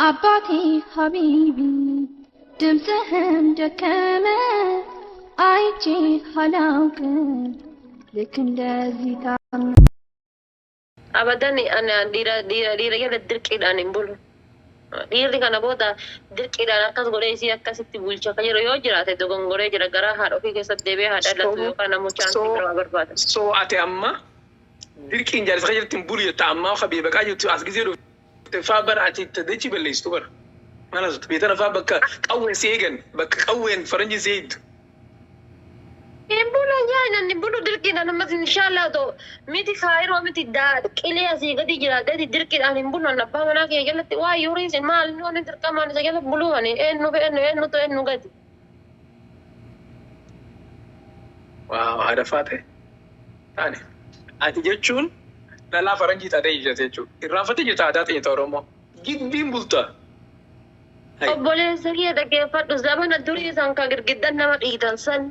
አባቴ ሀቢቢ ድምፅህም ደከመ አይቼ አላውቅም ልክ እንደዚህ ታመ Abadan ani dhiira dhiira dhiira jala dirqiidhaan hin bulu. Dhiirri kana booda dirqiidhaan akkas godhee isii akkasitti bulcha ka jiru yoo jiraate dogongoree jira garaa haadha ofii keessatti deebi'ee haadha dhalatu So, yookaan ammoo so, chaansii biraa barbaada. so ati amma dirqiin jaarsa jirti hin bulu jetta ammaa ka biyya baqaa jirtu as gisee dhufte faa bara ati itti dachi balleessitu bara. Maal haasoftu biyya tana faa bakka qawween si eegan bakka qawween faranjii si eegdu. Hin bulu nyaanni hin bulu dirqiidhaan ammas inshaallah otoo miti kaayiroo miti daa qilee asii gadi jiraadheeti dirqiidhaan hin bulu abbaa manaa kiyya jalatti waa yuriisin maal inni waan dirqamaan isa jala buluu ani eenyu fi eenyu eenyutu eenyu gadi. Waaw haadha faate taane ati jechuun dhalaa faranjii taatee jirte jechuudha. Irraanfattee jirta aadaa ta'e Oromoo. Giddiin bulta. Hai. Obboleessa kiyya dhaggeeffadhu zamana durii san kan girgiddan nama dhiitan san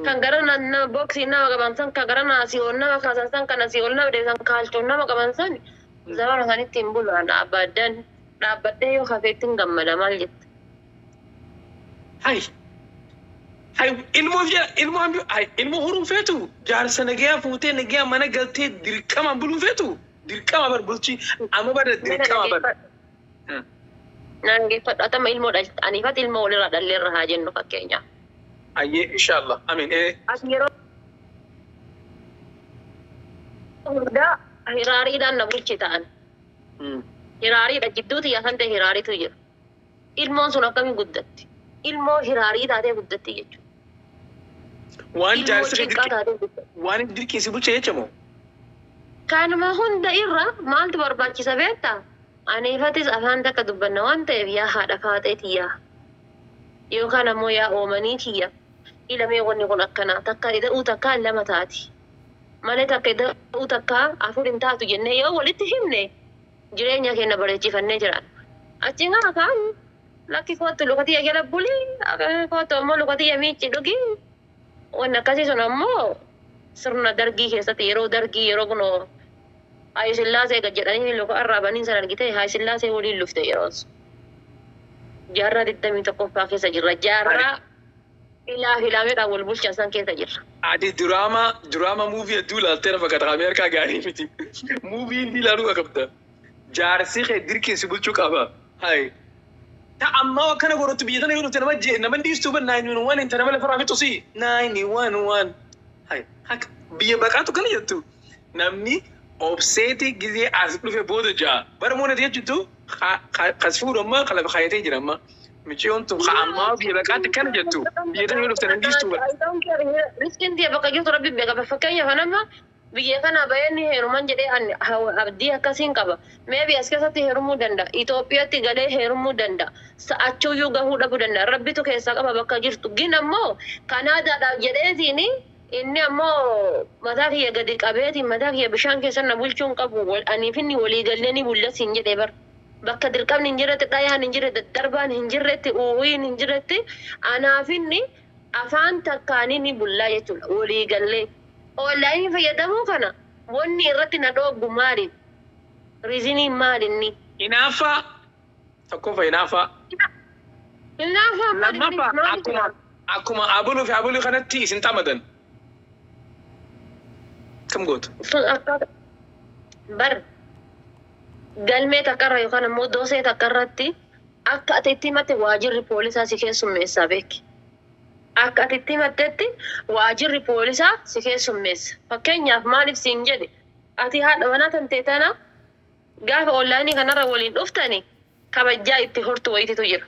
kan gara nama boksii nama qaban san kan gara asii ol nama kaasan san kan asii ol nama deebisan kaalchoon nama qaban san zamana sanitti hin bulu ana abadan dhaabbadhee yoo hafeetti hin gammada maal jetta. Hai. Hai ilmoo ilmoo hambi hai ilmoo horuun feetu jaarsa nagayaa fuutee nagayaa mana galtee dirqama buluun feetu dirqama bar bulchi amma bara Mee na dirqama bar. dhaggeeffadhu. Na dhaggeeffadhu atama ilmoo dhal aniifati ilmoo walirraa dhalleerra haa jennu fakkeenyaaf. Ayyee inshallah amiin ee. Ati yeroo hundaa hiraariidhaan na bulchi ta'an. Hiraariidha jidduu xiyyaa kan ta'e hiraariitu jira. Ilmoon sun akkamiin guddatti? Ilmoo hiraarii taatee guddatti jechuudha. Waan Ilmoo jaarsi kee cinqaa dirqi taatee guddatti. waan dirqii si bulche jechamoo. Kanuma hunda irra maaltu barbaachisa beektaa? Aniifatis afaan takka dubbanna waan ta'eef yaa haadha faaxee tiyyaa yookaan ammoo yaa oomanii tiyya. Ilamee wanni kun akkana takka ida'uu takkaa lama taati. Malee takka ida'uu takkaa afur hin taatu jennee yoo walitti himne jireenya keenya bareechifannee jiraanna. Achiin gara kaan lakki kootu lukatiyya jala buli kootu ammoo lukatiyya miicci dhugi wanni akkasii sun ammoo sirna dargii keessatti yeroo dargii yeroo kunoo Haayile Sillaasee gad jedhanii luka arraabanii san argite Haayile Sillaasee waliin lufte yeroon sun. Jaarraa 21ffaa keessa jirra. Jaarraa ilaa filaameedhaan wal bulchan san keessa jirra. Ati diraamaa diraamaa muuvii hedduu ilaaltee lafa fakkaata Ameerikaa gaarii miti. Muuvii hindi ilaaluu qabda. Jaarsi kee dirqiin si bulchuu qaba. Hai. Ta ammaa akkana godhatu biyya tana yoo dhufte nama jee nama dhiistu ban nine one one inta nama lafarraa fixu si nine one one. Hai. Haka biyya baqaatu kana jettu. Namni obseeti gizee as dhufe booda ja'a. Bara moona jettu kas fuudhu amma kan lafa kaayatee jira amma. Micciyoon tun ka ammaa biyya baqaatti kana jettu biyya tana yoo dhufte nan dhiistu bara. Riskiin tiyya bakka jirtu rabbi beeka. Fakkeenyaaf nama biyya kana bahee ni heeruman jedhee ani abdii akkasiin qaba. Maybe as keessatti heerumuu danda'a. Itoophiyaatti galee heerumuu danda'a. Sa'achuuyyuu gahuu dhabuu danda'a. Rabbitu keessaa qaba bakka jirtu. Gin ammoo Kanaadaadhaaf jedheetiin inni ammoo mataa kiyya gadi qabeetiin mataa kiyya bishaan keessa na bulchuu hin qabu. Aniif inni walii gallee ni bulla siin jedhee bara. Bakka dirqamni hin jirretti, dhayaan hin jirre, daddarbaan hin jirretti, uuwiin hin jirretti anaaf inni afaan takkaanii ni bullaa jechuudha. Walii gallee. Onlaayinii fayyadamuu kana wanni irratti na dhooggu maali? Reasoniin maali inni? Hinaaffaa tokkoffaa hinaaffaa. Hinaaffaa maali inni? Lammaffaa Maali akkuma akkuma abuluu fi abuluu kanatti isin xamadan. Kam gootu? Sun akka bar galmee takkarra yookaan ammoo doosee takkarratti akka ati itti himatte waajirri poolisaa si keessummeessaa beeki. Akka ati itti himattetti waajirri poolisaa si keessummeessa. Fakkeenyaaf maaliif siin jedhe ati haadha manaa tantee tana gaafa onlaayinii kanarra waliin dhuftani kabajjaa itti hortu wayititu jira.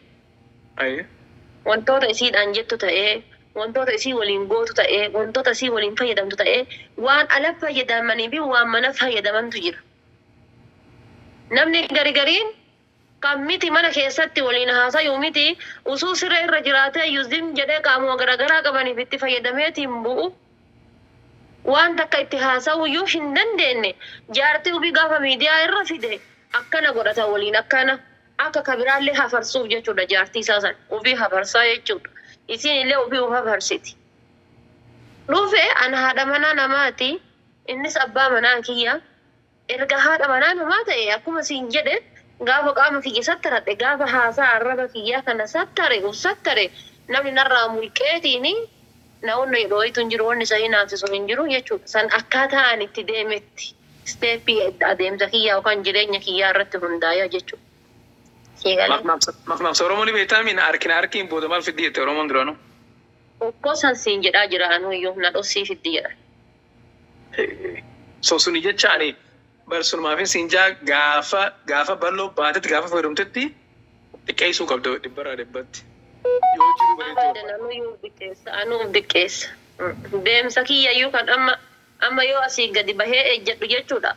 Ayi. Wantoota isiidhaan jettu ta'ee, wantoota isii waliin gootu ta'ee, wantoota isii waliin fayyadamtu ta'ee, waan ala fayyadamanii fi waan mana fayyadamantu jira. Namni gari gariin kan miti mana keessatti waliin haasayuu miti usuu siree irra jiraatee yuzim jedhee qaamuma garaagaraa qabaniif itti fayyadameetiin bu'u waan takka itti haasa'uyyuu hin dandeenye jaartii ofii gaafa miidiyaa irra fide akkana godhata waliin akkana akka kabiraallee hafarsuuf jechuudha jaartii isaa san ofii hafarsaa jechuudha. Isiin illee ofii of hafarsiti. Dhufe an haadha manaa namaati innis abbaa manaa kiyya. Erga haadha manaa namaa ta'e akkuma siin jedhe Gaafa qaama kiyya sattaradhe, gaafa haasaa arraba kiyyaa kana sattare uf sattare, namni narraa mulqeetiini na onna jedhu wayitu hin jiru, wanni isa hinaafsisu hin jiru jechuudha. San akkaataa ani itti deemetti, step adeemsa kiyyaa yookaan jireenya kiyyaa irratti hundaaya jechuudha. Sii galee? Makmaaksa Oromoo ni beektaa mi? Na harkina harkiin booda maal fiddi jette Oromoon duraanuu? Okkoo san siin jedhaa jira anuyyuu na dhossii fiddi jedha. So suni jecha ani bar sunumaafin siin jaa, gaafa bal'oo baatetti, gaafa fayyadamtetti xiqqeessuu qabda dhibbarraa dhibbatti. Yoo jiru bareedduu Abadan. barbaadde. Anuyyuu uf xiqqeessa, anuu uf xiqqeessa. Deemsa kiyyayyuu kan amma yoo asii gadi bahee ejjedhu jechuudha.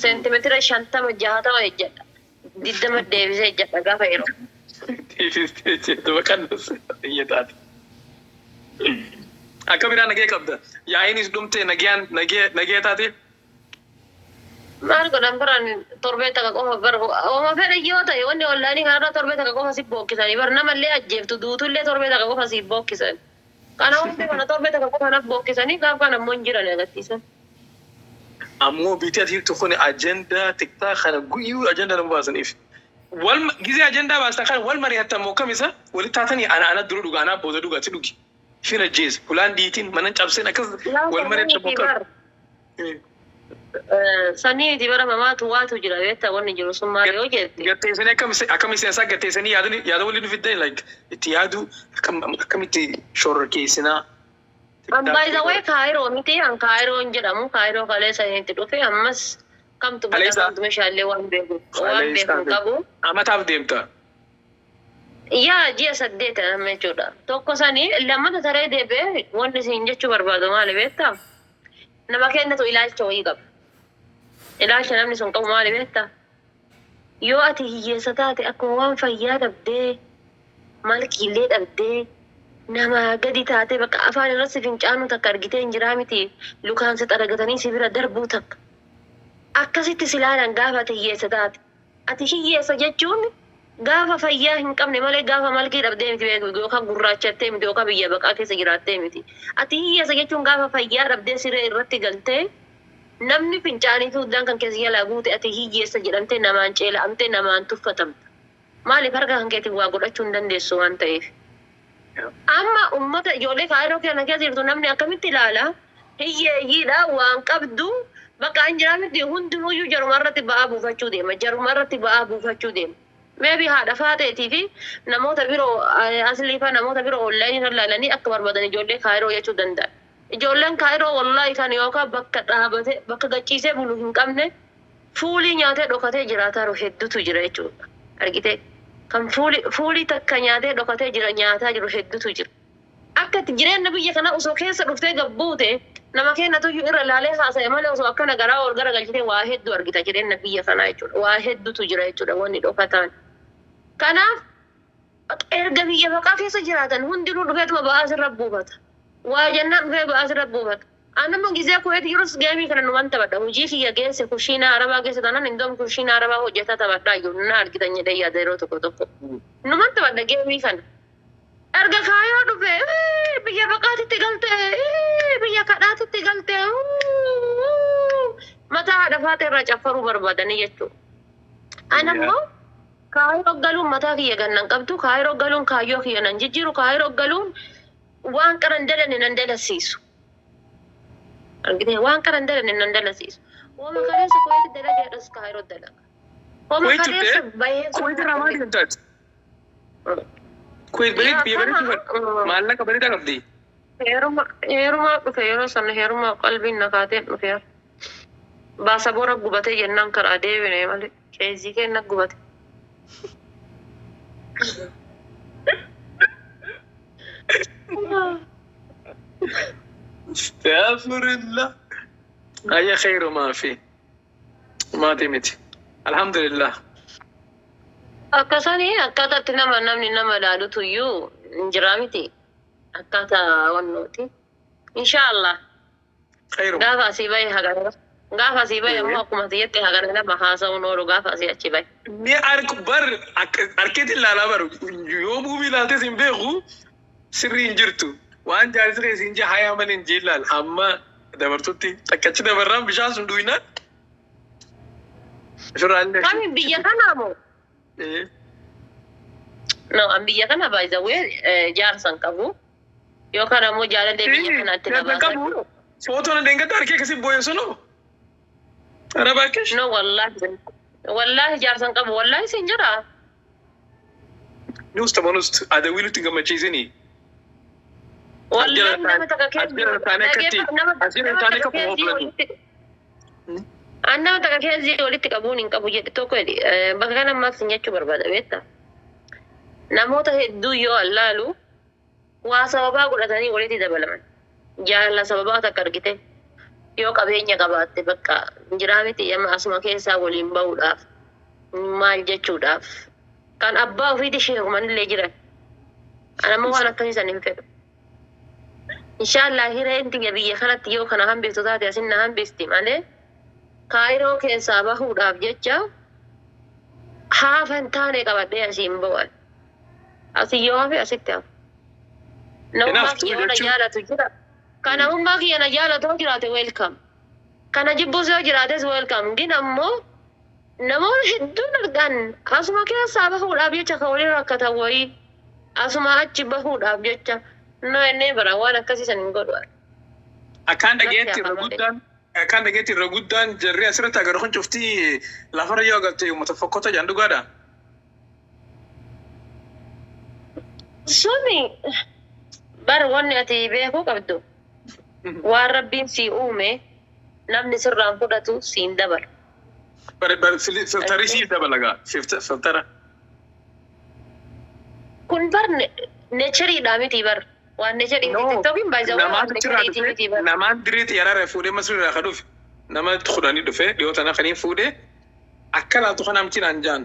Seentimeetira 50, 60 ejjedha. 20 deebisee ejjedha gaafa yeroo. Deebistee jettu baqannas xiyya taate. Akka biraa nagee qabda. Yaa'iinis dhumtee nagayaan nagee taate. Maal godhan baran, torbee takka qofa bar, ooma fedhe yoo ta'e wanni onlaayinii kanarra torbee takka qofa si bookkisanii bar, namallee ajjeeftu duutullee torbee takka qofa si bookkisan. Kana hundi kana torbee takka qofa na bookkisanii gaaf kana ammoo hin jiran agarsiisan. Ammoo biitii ati jirtu kun ajandaa tiktaa kana guyyuu ajandaa nama baasaniif. Wal gizee ajandaa baastan kana wal mari'attan moo kam isa walitti taatanii ana ana dura dhuga, anaa booda dhuga, ati dhugi. Fin ajjeese hulaan diitiin manan cabseen akkas wal mari'achaa moo Miti kam? bar. Sanii bara mamaatu waatu jira beektaa, wanni jiru sun maal yoo jette. Gatteessanii akkam siyaasaa gatteessanii yaadanii yaada waliin fiddee like itti yaaduu akkamitti shororkeessinaa. An by the way Kaayiroo miti, an Kaayiroo hin jedhamu. Kaayiroo kaleessa itti dhufe, ammas kamtu bada. Kaleessa? Kamtu meeshaalee waan beeku hin qabu. Amataaf deemta. Yaa, ji'a 8 amma jechuudha. Tokko sanii, lammata taree deebi'ee wanni isin jechuu barbaadu maali beektaa? Nama kennatu ilaalcha wayii qaba. Ilaalcha namni sun qabu maali beektaa? Yoo ati hiyyeessa taate akkuma waan fayyaa dhabdee, malkiillee dhabdee, namaa gadi taatee, bakka afaan irratti fincaanuu takka argitee hin jiraa miti, lukaan si xaragatanii si bira darbuu takka. Akkasitti si ilaalan gaafa ati hiyyeessa taate. Ati hiyyeessa jechuun gaafa fayyaa hin qabne malee gaafa malkii dhabdee miti beeku, yookaan gurraachattee miti, yookaan biyya baqaa keessa jiraattee miti. Ati hiyyeessa jechuun gaafa fayyaa dhabdee siree irratti galtee namni fincaanii fi uddaan kan keessa jalaa guute, ati hiyyeessa jedhamtee namaan ceela'amtee namaan tuffatamta. Maaliif? Harka kan keetiin waa godhachuu hin dandeessu waan ta'eef. Amma ummata ijoollee Kaayiroo kana keessa jirtu namni akkamitti ilaala? Hiyyeeyyiidha waan qabdu bakka an jiraa miti, hundinuyyuu jaruma irratti ba'aa buufachuu deema. Jaruma irratti ba'aa buufachuu deema. Maybe haadha faateetii fi namoota biroo aslii faa, namoota biroo onlaayinii irra ilaalanii akka barbaadan ijoollee Kaayiroo jechuu danda'an. Ijoolleen Kaayiroo wallaahi kan yookaan bakka dhaabate bakka gachiisee bulu hin qabne, fuulii nyaatee dhokatee jiraataa jiru hedduutu jira jechuudha. Argitee, kan fuulii takka nyaatee dhokatee jira nyaataa jiru hedduutu jira. Akka itti jireenya biyya kanaa osoo keessa dhuftee gabbuute, nama kennatuyyuu irra laalee haasa'e malee, osoo akkana garaa ol gara galchitee waa hedduu argita jireenya biyya kanaa jechuudha. Waa hedduutu jira jechuudha wanni dhokataan. Kanaaf erga biyya baqaa keessa jiraatan hundinuu dhufeetuma ba'aa sirra buufata. Waa jennaan dhufee ba'aa sirra buufata. Anammoo gizee Kuweet jirus geemii kana numan taphadha. Hojii kiyya geesse kushiinaa Arabaa keessa taanaan indoom kushiinaa Arabaa hojjetaa taphadhaa jiru na argitan jedhee yaada yeroo tokko tokko. Numan taphadha geemii kana. Erga Kaayiroo dhufe biyya baqaatitti galte, biyya kadhaatitti galte, mataa haadha faatee irraa caffaruu barbaadanii jechuudha. Anammoo Kaayiroo galuun mataa kiyya gannan qabdu, Kaayiroo galuun kaayyoo kiyya nan jijjiiru, Kaayiroo galuun waan qaran dalanne nan dalasiisu. Argitee, waan qaran dalanne nan dalasiisu. Wama kaleessa Kuweeti dalageedhas Kaayiroo dalaga. Wama Kuweet kaleessa turtee? bahee Kuweet irraa maal deemtaati? Kuweet bareed, biyya bareedduu, maallaqa bareedaa qabdi. Heeruma heerumaa dhufe yeroo sana, heerumaa qalbiin na kaateen dhufe. Baasaboora gubatee jennaan karaa deebine malee keezii kenna gubate. Astaghfirullah. Ayya, khairu maafi. Maatii miti. Alhamdulillah. Akkasanii akkaataatti nama namni nama ilaalutu iyyuu hin jiraa miti. Akkaataa wannooti. Inshaallah. Khairu. Gaafa asii bahe hagana. Gaafa asii bahe immoo akkuma ati jette hagana nama haasa'uun oolu gaafa asii achi bahe. Ni arku bar, harkeetti ilaalaa baru, yoo movie ilaaltes hin beeku, sirrii hin jirtu. Waan jaarsi keessa hin jee hayaa malee hin jee ilaal hamma dabartutti takkachi dabarraan bishaan sun dhuynaan. Ofirraa illee. Kami, biyya kanaa moo? No, an biyya kana by the way jaarsa hin qabu. Yookaan ammoo jaalallee biyya kanaatti na Jaarsa hin baasa. qabu. Footoon deengatti harkee akkasii boo'e sunoo. Ara baakkesh. No, wallaahi. Wallaahi jaarsa hin qabu. Wallaahi siin jedha. Nus tamanus adawii nutti hin gammachiisinii. Wallaahi nama takka As jala taanee akkatti nama as jala nama taanee takka akka keezii hooplanii. walitti an nama takka keezii walitti qabuun hin qabu jedhe tokko jedhe bakka kana ammaas sin jechuu barbaada beektaa. Namoota hedduu yoo allaalu waa sababaa godhatanii walitti dabalaman. Jaalala sababaa takka argite yoo qabeenya qabaatte bakka jiraa miti amma asuma keessaa waliin bahuudhaaf maal jechuudhaaf kan abbaa ofiitti sheekumanillee jiran. Ani ammoo waan akkasii san hin fedhu. Inshaallah hireen tiyya biyya kanatti yoo kana hambiftu taate asin na hambisti malee Kaayiroo keessaa bahuudhaaf jecha haafa hin taane qabadhee asiin ba'u. Asii yoo hafe asitti hafa. Namummaa Kanaaf kiyya yoo na jechuun jaalatu jira. Kan namummaa kiyya na jaalatu yoo jiraate welcome. Kana jibbus yoo jiraates welcome. Gin ammoo namoonni hedduun argan asuma keessaa bahuudhaaf jecha kan waliin rakkatan wayii asuma achi bahuudhaaf jecha no ennee bara waan akkasii san hin godhu. Akkaan Natti dhageetti irra hafa malee. guddaan akkaan dhageetti irra guddaan jarri asirratti agarru kun cuftii lafarra yoo agarte uummata fokkota jedhan dhugaadha. Suni bar wanni ati beekuu qabdu waan Rabbiin sii uume namni sirraan fudhatu siin dabalu. Bar bar filtarii siif dabala gaa filtara. Kun bar natureiidhaa miti bar. Waan natureii No, TikTokiin baay'ee waan namaatu achirraa natureiitii dhufe miti bar. Namaan dirree xiyyaarraa fuudhee Masrii irraa ka dhufe nama kudhanii dhufe dhiyoo tana kaniin fuudhee akka laaltu kana miti naan jaan.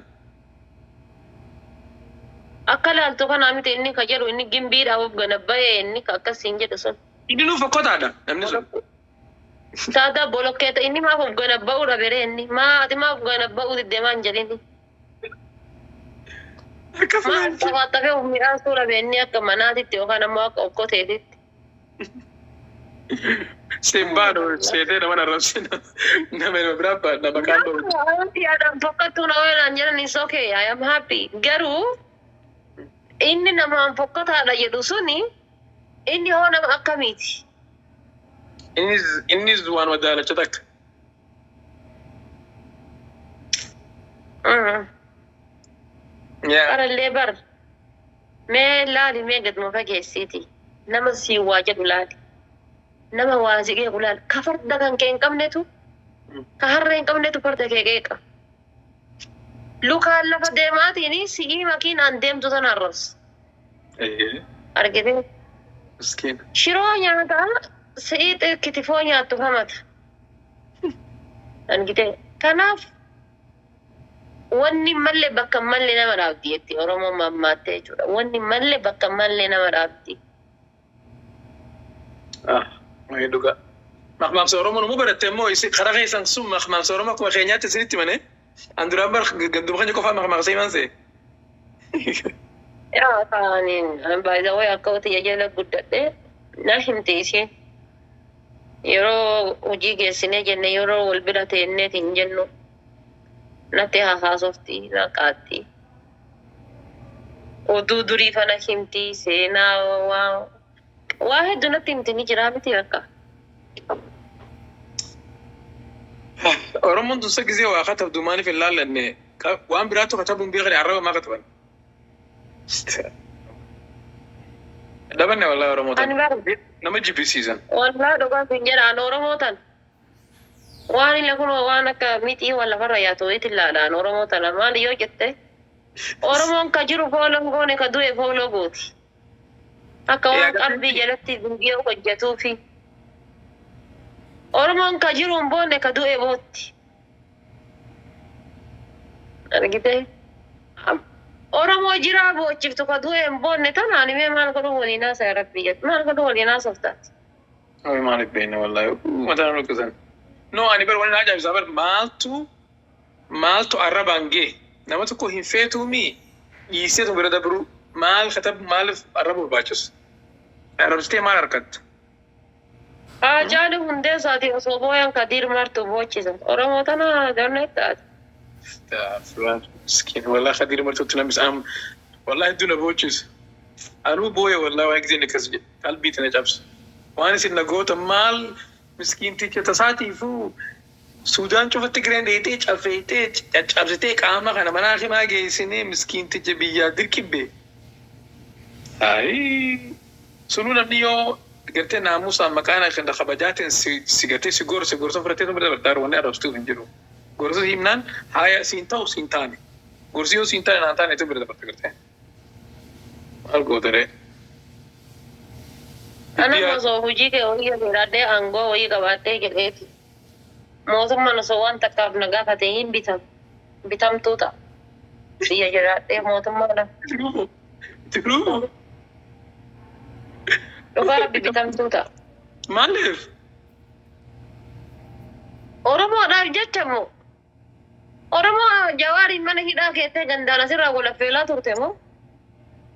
Akka laaltu kanaa miti inni ka jedhu inni gimbiidhaa of ganabba'ee inni ka akkasiin jedhu sun. Inni nuuf fokkotaadha namni sun. Saada bolokkeeta inni maaf of ganabba'uu dhabere inni maa ati maaf ganabba'uu didde maan jedhini. Akka Maal filaalchi. xafaxafee of midhaasuu dhabe inni akka manaatitti yookaan ammoo akka okkoteetitti. Simbaan seetee nama arrabsina nama nama biraa baa nama kaan bahu. Wanti yaadaan fokkattuu na oolan jedhan is okay, I am happy. Garuu inni namaan fokkataadha jedhu suni inni hoo nama akkamiiti? Innis waan madaalacha takka. Yaa. Qarallee bar mee laali mee gaduma fageessiiti. Nama sii waa jedhu laali. Nama waa si qeequ laali. Ka farda kan kee hin qabnetu ka harree hin qabnetu farda kee qeeqa. Lukaan lafa deemaatiin si'ii makiinaan deemtu sana arrabsa. Argitee? Miskiin. Shiroo nyaataa si'ii kitifoo nyaattu hamata. Argitee? Kanaaf wanni malle bakka malle nama dhaabdi jetti Oromoon mammaattee jechuudha. Wanni malle bakka malle nama dhaabdi. Ah, dhugaa. Maqmaamsa Oromoo nu baratte immoo isin karaa keessan sun maqmaamsa Oromoo akkuma keenyaatti isinitti mane. An duraan bar ganduma keenya qofaa maqmaamsa himan see. Yaa kaaniin by the way akka wati jala guddadhe na himte isheen. Yeroo hojii geessinee jenne yeroo wal bira teenneet hin jennu natti hahaasofti na qaatti. Oduu durii fana himti seenaa waa waa hedduu natti himti ni jiraa miti bakka. Oromoon tun sa gisee waa katabdu maaliif hin laallanne waan biraatu katabuun beekani arraba maa kataban. Dhabanne wallahi Oromoo Ani tan. bara Nama jibbisiisan. Wallaa dhugaa kun jedhaan Oromoo tan. Waan illee kun waan akka mixii waan lafarra yaatu wayiitti ilaalaan Oromoo tana maali yoo jette Oromoon ka jiru follow goone ka du'e follow gooti. Akka waan qalbii jalatti guyyoo hojjetuufi. Oromoon ka jiru hin boonne ka du'e bootti. Argitee? Oromoo jiraa boochiftu ka du'e hin boonne tanaan mee maal godhuu waliin haasa'e rabbii jedhu maal godhuu waliin haasoftaati. Oi maaliif beekna wallahi mataa nama dhukkusan. No, ani bar wani ajaa'ibsaa bar maaltu maaltu arrabaan gee nama tokko hin feetuumi dhiisee tokko bira dabru maal katab maaliif arraba barbaachisu? Arrabsitee maal harkattu? Haacaaluu Hundeessaati osoo booyan Kadiir martu boochisa. Oromoo tana gannettaati. Miskiin wallahi Khadiir martuutti namni isaan wallahi hedduu na boochisa. Anuu booya wallahi waan giseen akkas jedhe qalbii tana cabsa. Waan isin na goota maal miskiinticha tasaatiifuu Suudaan cufatti gireen dheeyxee cafeeyxee caccabsitee qaama kana manaa himaa geessinee miskiinticha biyyaa dirqibbe. Ayii sunuu namni yoo gartee naamusaan maqaan kan kabajaatiin si gartee si gorse gorsa fudhatee bira dabartaa wanni arrabstuuf hin jiru. Gorsa himnaan haaya siin ta'u siin taane. Gorsi yoo siin taane naan taane tu bira dabarta gartee. Maal goota ree? Ana osoo hojii kee wayii jiraadhee aangoo wayii qabaattee jedheeti. Mootummaan osoo waan takkaaf na gaafate hin bitamu. Bitamtuu ta'a. Biyya jiraadhee mootummaadhaan. Tiruu. Dhugaa Rabbi bitamtuu ta'a. Maaliif? Oromoodhaaf jecha moo? Oromoo Jawaariin mana hidhaa keettee gandaan asirraa walaffeelaa turte moo?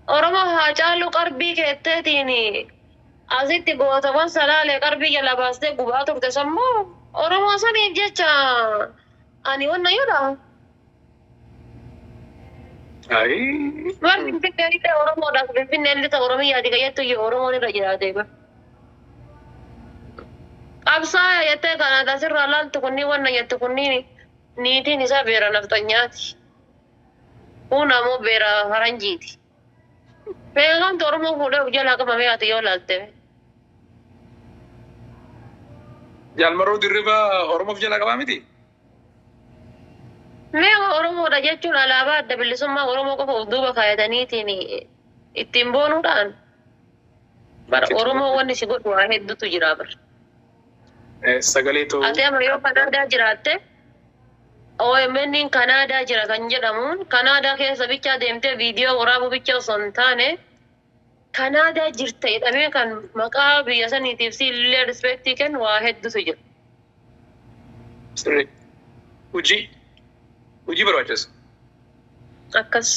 Oromoo Haacaaluu qarbii keetteetiin asitti gootawwan Salaalee qarbii jala baastee gubaa turte sammoo Oromoo saniif jecha ani wanna yoo Ayii. Bar Finfinnee illee Oromoodhaaf Finfinnee illee ta'u Oromiyaati kan jettu iyyuu Oromoon irra jiraate bar. Qabsaa'aa jettee kan asirraa laaltu kunniin wanna jettu kunniin niitiin isaa beera nafxanyaati. Kun ammoo beera faranjiiti. Beekamtu Oromoo fuudhee of jalaa qabamee ati yoo laalte. Jaalmaroo Dirribaa Oromoof jalaa qabaa miti? Mee Oromoodha jechuun alaabaa Adda Bilisummaa Oromoo qofa of duuba kaayataniitiin ittiin boonuudhaan bara Oromoo wanni si godhu waa hedduutu jira bara. Sagalee ta'uu. Ati amma yoo Kanaadaa jiraatte OMN Kanaadaa jira kan jedhamuun Kanaadaa keessa bichaa deemtee viidiyoo waraabuu bicha osoo hin taane Kanaadaa jirta jedhamee kan maqaa biyya saniitiif si illee rispeektii kennu waa hedduutu jira. Sirrii. Hojii. Hojii barbaachisa. Akkas.